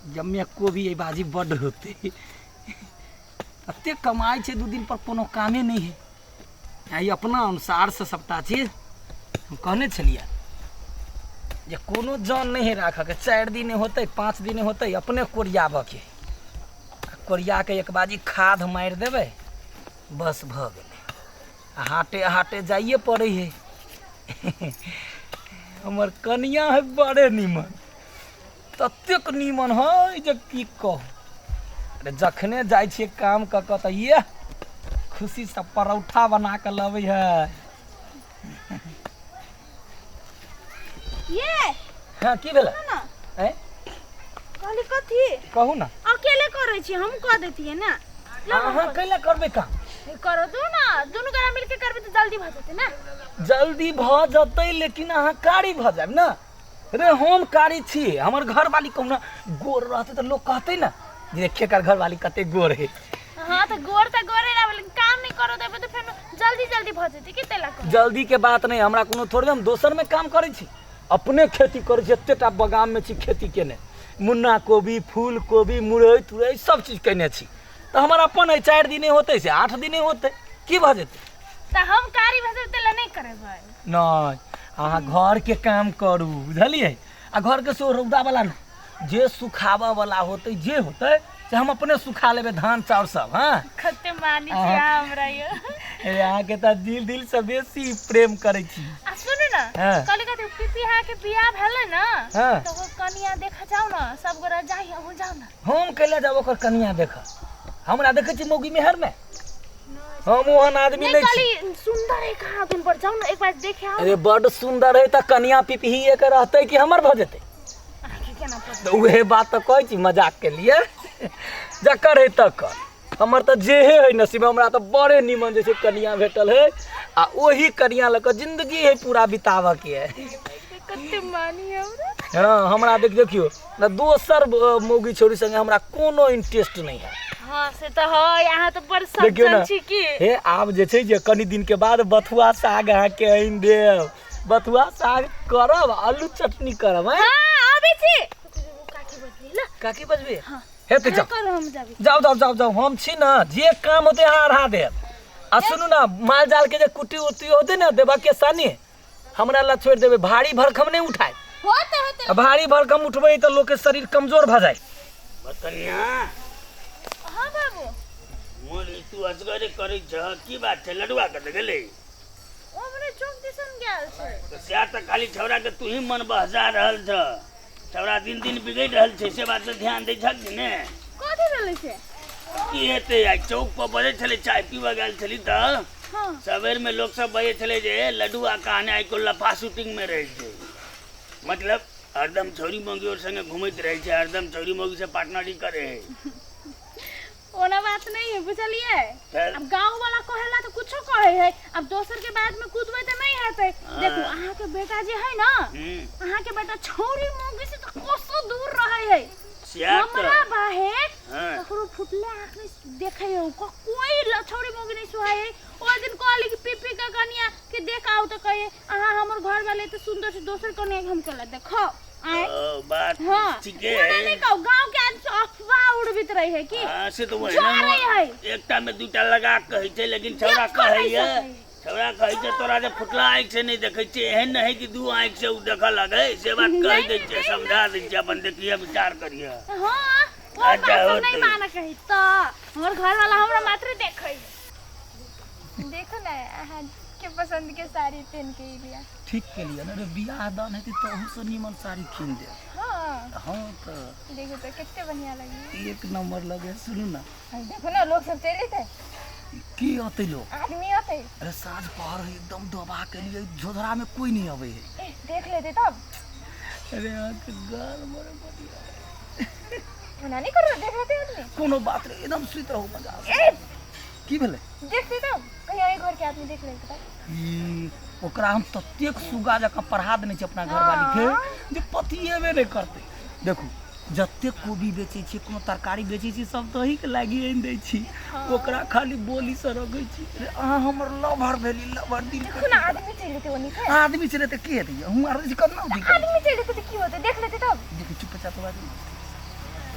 जम्मे कोबी एहि बाजी बड्ड होतै। एतेक कमाइ छै, 2 दिन पर कोनो कामे नहि है। आ ई अपना अनुसारसँ सभटा चीज हम कहने छलियै जे कोनो जान नहि है राखऽके। 4 दिन होतै, 5 दिन होतै, अपने कोरियाबऽके है। आ कोरियाके एक बाजी खाद मारि देबै, बस भऽ गेलै। आ हाटे हाटे जाइए पड़ै है। हमर कनिया है बड़े नीमन, ततेक नीमन है जे की कहू। अरे जखने जाइ छियै काम कऽ कऽ तऽ ये खुशीसँ परौठा बना कऽ लबै है। ये हँ, की भेलै? ना। ऐं? कहली कथी? कहू ना। अकेले करै छी, हम कह देतियै ना। अहाँ कैला करबै काम? करो दू ना, दुनू गोरा मिलके करबै तऽ जल्दी भऽ जेतै ना। जल्दी भऽ जेतै, लेकिन अहाँ कारी भऽ जायब ना। रे हम कारी छी, हमर घरवाली कहू ना गोर रहतै तऽ लोक कहतै ना जे देखिए एकर घरवाली कते गोर है। हाँ तऽ गोरे रहबै, लेकिन काम नहि करो देबै तऽ फेर जल्दी जल्दी भऽ जेतै की तेला कहै। जल्दी के बात नहीं, हमरा कोनो थोड़े हम दोसर में काम करै छी, अपने खेती करै छी। एतेटा बगान में छी खेती केने, मुन्ना कोबी, फूल कोबी, मुरई तुरई सब चीज केने छी। तऽ हमर अपन है, 4 दिने होतै से 8 दिने होतै, की भऽ जेतै? तऽ हम कारी भऽ जेबै तेला नहि करेबै। नहि, अहाँ घरके काम करू, बुझलियै? आ घरके सेहो रौदावला नहि, जे सुखाबऽ वला होतै, जे होतै से हम अपने सुखा लेबै धान चाउर सब। हँ, कते मानी छी अहाँ हमरा यौ। ए, अहाँके तऽ दिल दिलसँ बेसी प्रेम करै छी। आ सुनू ने। हँ। कहली कथी, पीपी अहाँ के बियाह भेलै ने? हँ। तऽ ओकर कनिया देखऽ जाउ ने, सब गोरा जाइ, अहूँ जाउ ने। हम कैला जाब ओकर कनिया देखऽ? हमरा देखै छी मौगी मेहरमे? हम ओहन आदमी नहीं नहि छी। कहली सुंदर है कहाँ दिन पर, जाउ ने एक बार देखे आओ। अरे बड सुंदर है तऽ कनिया पिपही के रहतै कि हमर भऽ जेतै? अहाँके केना पता? तऽ उहे बात तऽ कहै छी मजाक के लिए। जकर है तकर, हमर तऽ जेहे है नसीब। हमरा तऽ बड़े नीमन जे छै कनिया भेटल है, आ ओही कनिया लऽ कऽ जिंदगी है पूरा बिताबऽ के है। कते मानी हमरा। हँ, हमरा देख देखियौ ने, दोसर मौगी छौरी संगे हमरा कोनो इंटरेस्ट नहि है। हाँ से तऽ है, अहाँ तऽ बड़ देखियौ सज्जन ने। छी की। हे, आब जे छै जे कनि दिन के बाद बथुआ साग अहाँके आनि देब, बथुआ साग करब, आलू चटनी करब। हैं? हाँ, आबै छी। काकी बजली ला। काकी बजबे हेतै? जाउ। करू, हम जाबी। जाउ जाउ जाउ जाउ, हम छी ने, जे काम होतै अहाँ अढ़ा देब। आ सुनू ने, माल जाल के जे कुट्टी उट्टी होतै ने देबऽ के, सानी हमरा ला छोड़ि देबै। भारी भरखम नहि उठाय। होते होते। आ भारी भरखम उठबै तऽ लोकके शरीर कमजोर भऽ जाइ। बकनिया। हाँ बाबू। मोनी, तू असगरे करै छह, की बात छै? लडुआ कतऽ गेलै? ओ हमरे चौक दिसन गेल छै। तऽ सएह तऽ खाली छौड़ा के तू ही मन बहसा रहल छ। छौड़ा दिन दिन बिगड़ि रहल छै, से बात पर ध्यान दै छह कि ने? कथी भेलै से? की हेतै, आइ चौक पर बजै छलै, चाय पीबऽ गेल छली तऽ सबेर में लोक सब बजै छलै जे लड्डुआ कहानी आइ काल्हि लफा शूटिंग में रहै छै, मतलब हरदम छौरी मौगी और संगे घुमैत रहै छै, हरदम छौरी मौगी से पार्टनरी करे है। ओना बात नहीं है, बुझलियै? तऽ अब गांव वाला कहेला तो कुछो कहे है, अब दोसर के बात में कूदबै तऽ नहीं हेतै। देखू, अहाँ के बेटा जे है ना, अहाँ के बेटा छौरी मौगी से तो कोसो दूर रहे है। सएह तऽ। हमरा बाहे ककरो फुटले आँख नहीं देखे है, कोई छौरी मौगी नहीं सुहाय है। ओहि दिन कहली कि पीपी के कनिया के देख आओ, तो कहे अहाँ हमर घर वाले तो सुंदर से दोसर कनिया के हम कहला देखो आए। ओ, बात ठीके ओना है। नहीं कहू, गांव के आदमी से अफवाह उड़बित रहे है कि हाँ, से तऽ वही जा ने। रहे है। एकटा में दूटा लगा के कहै छै, लेकिन छौड़ा देख कऽ नहीं कहैया सकै। छौड़ा कहै छै तोरा जे फुटला आँखि से नहि देखै छियै, एहन नहि है कि दू आँखि से ओ देखऽ लगै, से बात कहि नहि, दै छियै, नहि, समझा दै छियै। अपन देखिए, विचार करिए। हाँ, वो अच्छा, बात सब नहीं होतै। मानऽ के तऽ हमर घर वाला हमरा मात्र देखै। देखो ना, अहाँ के पसंद के साड़ी पहन के लिया। ठीक केलियै ने। रे बियाह दान हेतै तऽ ओहूसँ नीमन साड़ी कीन देब। हाँ। हाँ तऽ। देखो तो कितने बढ़िया लगी। एक नंबर लगे। सुनू ने। अरे देखो ना, लोग सब चले थे। की अतै लोग? आदमी अतै। अरे साँझ पहर है, एकदम दबा के लिए झोझरा में कोई नहीं अबै है। ए, देख लेते तब। अरे अहाँके गाल बड़े बढ़िया। मना नहीं करो, देख लेते आदमी। कोनो बात नहीं, एकदम सुति रहू मजा से। ए! की भेलै? देखते तब कहीं और घर के आदमी देख लेते तब। ई, ओकरा हम ततेक सुगा जकाँ पढ़ा देने छी अपना घरवाली के जे पतिएबे नहि करतै। देखू, जतेक कोबी बेचै छियै, कोनो तरकारी बेचै छियै, सब तऽ अहीँके लागि आनि दै छी। ओकरा खाली बोलीसँ रखै छी, अरे अहाँ हमर लभर भेली, लभर दिल। देखो ना, आदमी चलि जेतै ओनी से। आदमी चले तऽ की हेतै? हम आर कतना दिक्कत। आदमी चलि जेतै तऽ की होतै? देख लेतै तब। देखी, चुपचाप बाजू।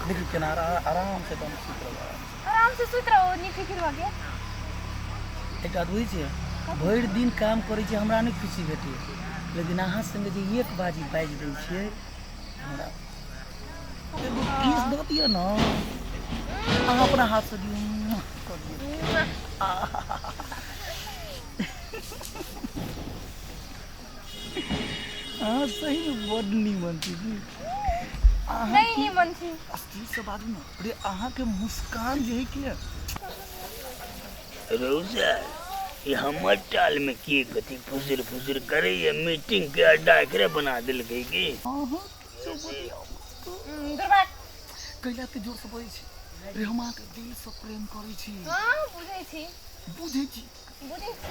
देखियौ केना आराम से एकदम सुति रहू, आराम से। आराम से सुति रहू, नी फिकिर भऽ गेल। एकटा बात बुझै छियै, भरि दिन काम करै छियै, हमरा नहि खुशी भेटैए, लेकिन अहाँ संगे जे एक बाजी बाजि दै छियै हमरा एगो किस दऽ दिअ ने, अहाँ अपना हाथसँ दियौ, कऽ दियौ। अहाँ सहीमे बड्ड नीमन छी की अहाँ। नहीं नीमन छी। अस्थिरसँ बाजू ने रे, अहाँके मुस्कान जे है कि रौ सर, ई हमर टाल में के कथी फुसुर फुसुर करैया? मीटिंग के अड्डा एकरे बना देलकै की? अहाँ दुर्गा कैला एते जोरसँ बजै छी रे? हम अहाँके दिलसँ प्रेम करै छी। हाँ, बुझै छी। बुझै छी? बुझै छी।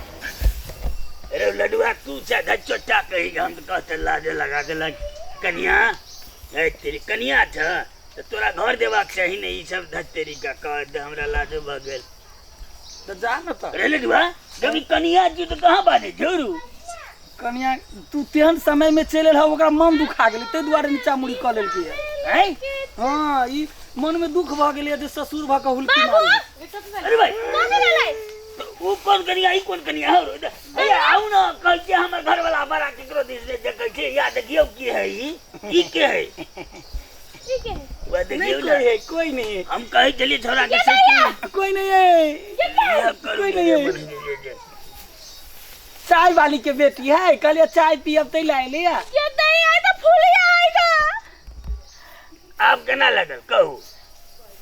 अरे लडुआ, तू चाहे चोटा कही, हम तऽ कहते लाजे लगा देलक। कनिया है तेरी, कनिया छ तऽ तोरा घर देबाक चाही ने ई सब। धत तेरी का, कह दे, हमरा लाजो भऽ गेल। तऽ जा ने तऽ। अरे लडुआ, जब ई कनिया छी तऽ कहाँ बाजै झोरू? कनिया, तू तेहन समय में चलि एलह, ओकरा मन दुखा गेलै, ताहि दुआरे नीचा मुड़ी कऽ लेलकै। हैं? हँ, ई मन में दुख भऽ गेलै जे ससुर भऽ कऽ हुलकी मारै। अरे भाई, कथी भेलै? तऽ ओ कोन कनिया, ई कोन कनिया हौ? भैया आउ ने, कहै छियै हमर घरवाला बड़ा केकरो दिस नहि देखै छै। या देखियौ की है ई, ई के है? ठीक है। वएह नहीं देखियौ ने। कोई है, कोई नहीं है। हम कहै छलियै छोरा के से कोई नहीं है, कोई नहीं है। चाय वाली के बेटी है, कहलिए चाय पियब तै ला एलै। ये दही आइ तऽ फूलिया आइ। आब केना लगल कहू?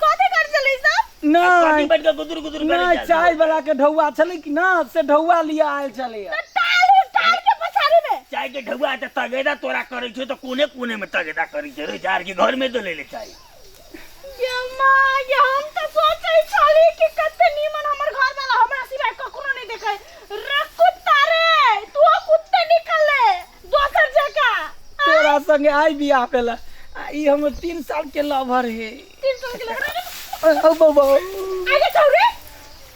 कथी कर चलै सब? कथी नहीं बैठ के गुदुर गुदुर करै नहीं छल? चाय वाला के ढौआ छलै कि ना, से ढौआ लिया आयल छलै। तऽ टाल टाल के पछाड़ी में चाय के ढौआ तऽ तगेदा तोरा करै छौ, तऽ कोने कोने में तगेदा करै छै रे? जार के घर में तो ले ले चाय। ये माँ, ये हम तऽ सोचै छली कि कते नीमन हमर घर वाला, हमरा सिवाय ककरो नहीं देखै। रे कुत्ता रे, तू कुत्ते निकलले दोसर जगह। तोरा संगे आई बियाह भेला आ ई हमर 3 साल के लवर है। 3 साल के लग रहा। ओ बाबा। आगे चल रे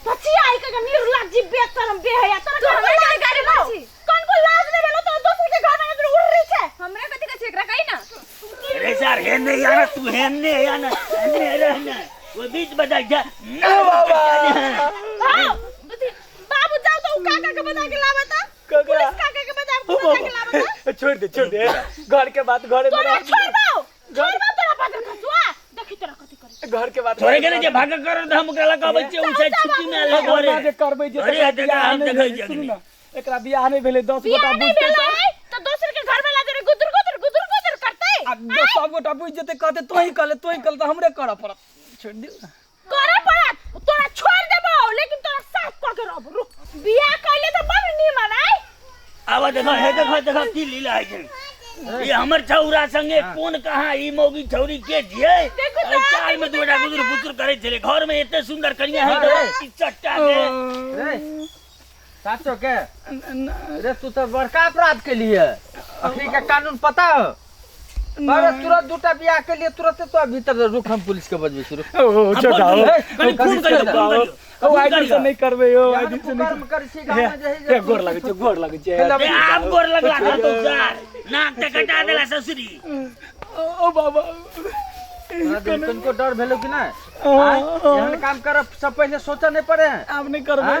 बच्ची, आई के निर्लज्ज जी, बेशरम बेहया, तोरा घर में हमरा गाड़ी कथी में कौन को लाज नहीं भेलो तोरा? दोसर के घर में तोरा उड़ रही छै। हमरा कथी कहै छै एकरा कही ना। अरे सर, हे नहीं आना तू, हे नहीं आना, नहीं रहना, वो बीच बदल जा। बाबा। हाँ, बाबू जाओ तो उ काका के बता के लावा ता। ककरा? पुलिस काका के बता बता के लावा ता। छोड़ दे, छोड़ दे, घर के बात घरे में तोरा रह। छोड़बो, छोड़बो तोरा पागल खसुआ, देखी तोरा कथी करे। घर के बात थोड़े के जे भाग कर त हम ओकरा लग अबै छियै, उ शायद छुट्टी में आयल है घरे घरे जे करबै जे घरे तकरा हेतै तऽ बियाह हम नहि देखै भेलै, छियै सुनू अखनी। ने, एकरा बियाह नहि भेलै, 10 बियाह गोटा नहीं बुझतै भेलै तऽ तो दोसर के घर वाला जरे गुदुर गुदुर गुदुर गुदुर करतै। आ सब गोटा बुझि जेतै, कहतै तोही कहले, तोही कहले, तऽ हमरे करऽ पड़त। छोड़ि दियौ ने। करे पड़त। तोरा छोड़ देबो, लेकिन तोरा साफ कऽ के रहबो। रुक, बियाह कैले तऽ बड़ नीमन आइ। आब देखो, हे देखो, देखो की लीला है छै। ई हमर छौरा संगे कोन कहाँ ई मौगी छौरी के छियै? देखो तऽ, एहि चाल में देखो दू गोटा तऽ। गुदुर फुसुर करै छलै घर में, एते सुंदर कनिया है तऽ ई चट्टा के। रे साचो के रे, तू तऽ बड़का अपराध केलिए। अखनी के कानून पता हो? अरे तुरंत दूटा बियाह के लिए तुरंत तो भीतर रुक, हम पुलिस के बजबै छी, रुक। ओ छोटा फोन ओ करियौ, कनि फोन करियौ, फोन करियौ। ओ आइ दिन से नहि करबै यौ, आइ दिन से नहि। कुकर्म करै छी गाँव में जे हे, गोर लगै छै, गोर लगै छै। ए, आब गोर लगला तो सर नाक तऽ कटा देला ससुरी। ओ बाबा। तनिको डर भेलो कि नहि? आँय? एहन काम करब सब पहिले सोचऽ नहि पड़े है? आब नहि करबै।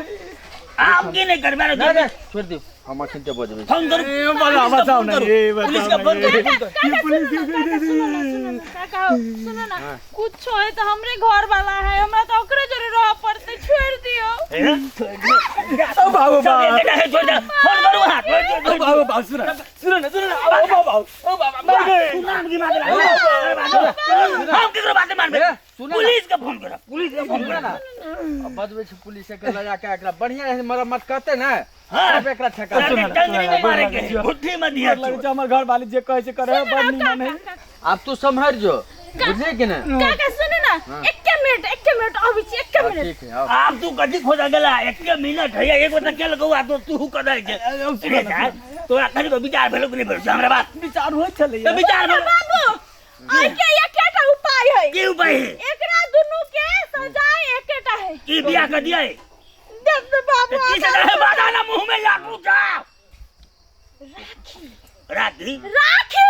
आब की नहि करबै रे? नहि नहि, छोड़ दियौ, हम अखन ते बजबै छी। फोन करू। ए, बचाओ, बचाओ ने, ए, बचाओ पुलिस के ने, फोन ए। करू, फोन करू। काका सुनो ना, काका सुनो ना, सुनो ना, काका हो, सुनो ना, कुछो है तो हमरे घर वाला है, हमरा तो ओकरे जरे रह पड़ते, छोड़ दियो। ओ बाबू सब बाबा। एक जगह छोड़ दे, फोन करू। हाथ ओ बाबू बाबू, सुन सुन ना, सुन ना, ओ बाबू, ओ बाबा, नहीं। तू नाम की मार, हम केकरो बात मानबे? ए, सुन ना। पुलिस के फोन करो, पुलिस के फोन सुन करो। ना, अब बजबै छी पुलिस के, लऽ जाके एकरा बढ़िया से मरम्मत करते ने, हाँ। तब एकरा ठेका। तोरा के टंगरी में मारे के है, घुट्ठी में दिया। गोर लगै छै, हमर घर वाली जे कहै छै करे, बड़ निमन है। आब तू सम्हर जो, बुझलियै कि नहि? काका सुनो ना, एक मिनट, एक मिनट, अबै छी, एक हाँ, मिनट। ठीक है, आउ। आब तू कथी खोजा गेला? एक मिनट है, एक गोटा केल गौआ तो तू कदै छै। रे साहब, तोरा कनि को विचार भेलो कि नहि भेलो हमरा बात? विचार होइ छलै। तऽ विचार भेलो। बाबू, आइ के एकेटा उपाय है। की उपाय है? एकरा दुनू के सजाय एकेटा है। की, बियाह कर दिया? देख तो बाबू। की सजा है? बाधा ना मुंह में लाकू जा। राखी। राखी राखी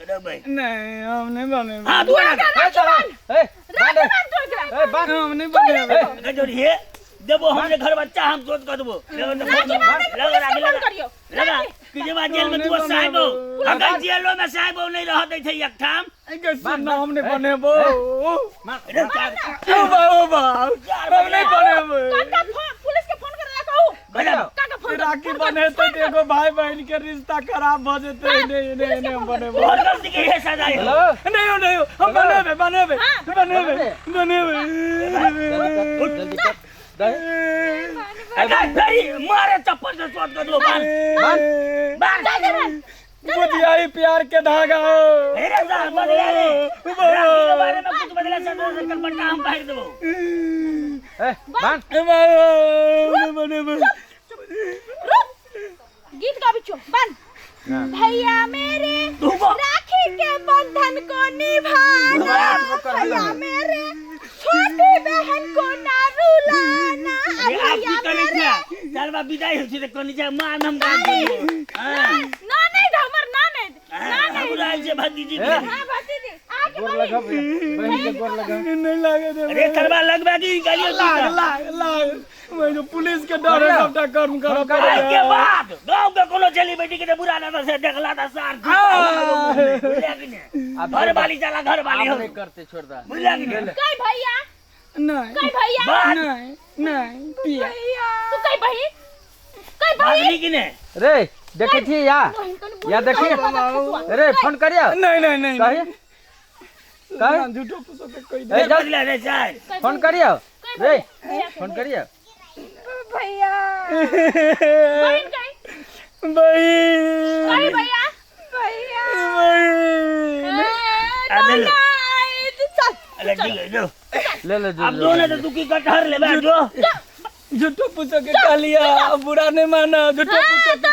रे भाई नहीं हम नहीं बनेबै हां तू एकरा राखी बांध ए बांध राखी बांध तू एकरा ए बांध हम नहीं बनेबै गजोरी हे देबो हमरे घर बच्चा हम सोच कर देबो राखी बांध के लगा पुलिस राखी के फोन लगा करियो लगा कि जे जेल में तू साहेब हो अगर जेलो में साहेब हो नहीं रह दै छै एकठाम के सुनना हम नहीं बनेबो रे चार ओ बा ओ बा हम नहीं बनेबै काका फोन पुलिस के फोन करे ला कहू गजब काका फोन कर, राखी फोन कर, बनेतै फोन तऽ कर। एगो भाई बहन के रिश्ता खराब भऽ जेतै नहीं नहीं नहीं हम बनेबै और गलती के है सजा है हेलो नहीं हो नहीं हो हम बनेबै बनेबै बनेबै बनेबै जल्दी कर दे अगर फेरी मारे चप्पल से सोच कर दो बाल बाल बुझियाई प्यार के धागा हो अरे साहब बदला रे राखी के बारे में कुछ बदला सर कर बट्टा हम बाहर देबो ए बांध बनेबै रुक गीत गाबी छो बन भैया मेरे तू को राखी के बंधन को निभाना भैया मेरे छोटी बहन को ना रुलाना अरे आप भैया की करै मेरे छै चल बा विदाई होइ छै त कोनी छै मां हम गाज देबो हां ना नहीं हमर ना नहीं हां हमरा आयल छै भतीजी के हां भतीजी आके गोर लगा बहन के गोर लगा नहीं लागे दे अरे करबा लगबा की गालियो लाग लाग लाग मैं जो पुलिस के डर है सबटा कर्म करऽ आज पड़ैया के बाद गांव के कोनो चली बेटी के बुरा नजर से देखला त सार बुझलिया कि ने घर वाली चला घर वाली अब हो नहीं करते छोड़ दा बुझलिया कि ने कई भैया नहीं कई भैया बात नहीं नहीं पिया तू कई बहिन कई बहिन बाजली कि ने रे देखे छी या बहिन तनी बोली या देखिए रे फोन करियो नहीं नहीं नहीं कही कही झूठो फूसो के कोई ए जल्दी बदला रे सार फोन करियो रे फोन करियो भैया बहिन कई बहन कई भैया भैया बहन अबे ले। चल अरे ठीक है जो ले ले अब दो ना तो तू की कटहर लेबे जो झूठो फूसो के कहलिया बुरा नहीं माना झूठो हाँ फूसो तो